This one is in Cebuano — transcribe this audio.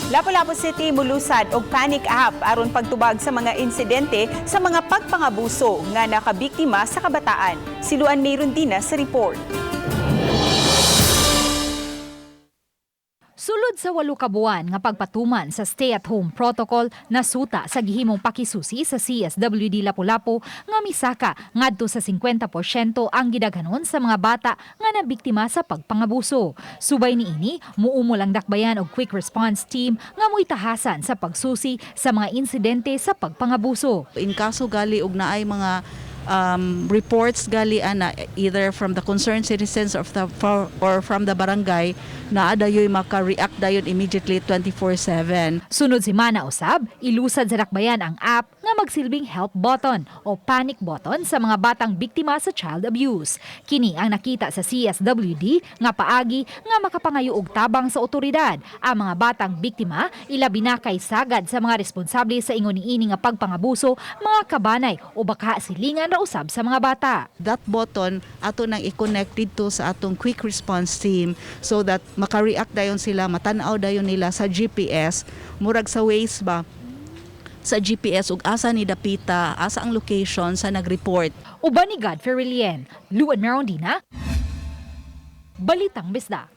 Lapu-Lapu City mulusad og panic app aron pagtubag sa mga insidente sa mga pagpangabuso nga nakabiktima sa kabataan. Si Luan Merundina sa report. Sulod sa 8 ka buwan nga pagpatuman sa stay-at-home protocol, nasuta sa gihimong pakisusi sa CSWD Lapu-Lapu nga misaka ngadto sa 50% ang gidaghanon sa mga bata nga nabiktima sa pagpangabuso. Subay niini, muumol ang dakbayan og quick response team nga moitahasan sa pagsusi sa mga insidente sa pagpangabuso. In kaso gali og naay mga reports gali ana, either from the concerned citizens of the for, or from the barangay, naa dayoy maka-react dayon immediately 24/7. Sunod semana usab, ilusad sa dakbayan ang app nga magsilbing help button o panic button sa mga batang biktima sa child abuse. Kini ang nakita sa CSWD nga paagi nga makapangayo og tabang sa otoridad ang mga batang biktima, ilabi na kay sagad sa mga responsable sa ingon niini nga pagpangabuso, mga kabanay o baka silingan ra usab sa mga bata. That button ato nang i-connect didto sa atong quick response team so that maka-react dayon sila, matan-aw dayon nila sa GPS, murag sa Waze ba, sa GPS ug asa ni dapita, asa ang location sa nag-report. Uban ni Godfrey Relien, Luan Merondina, Balitang Bisdak.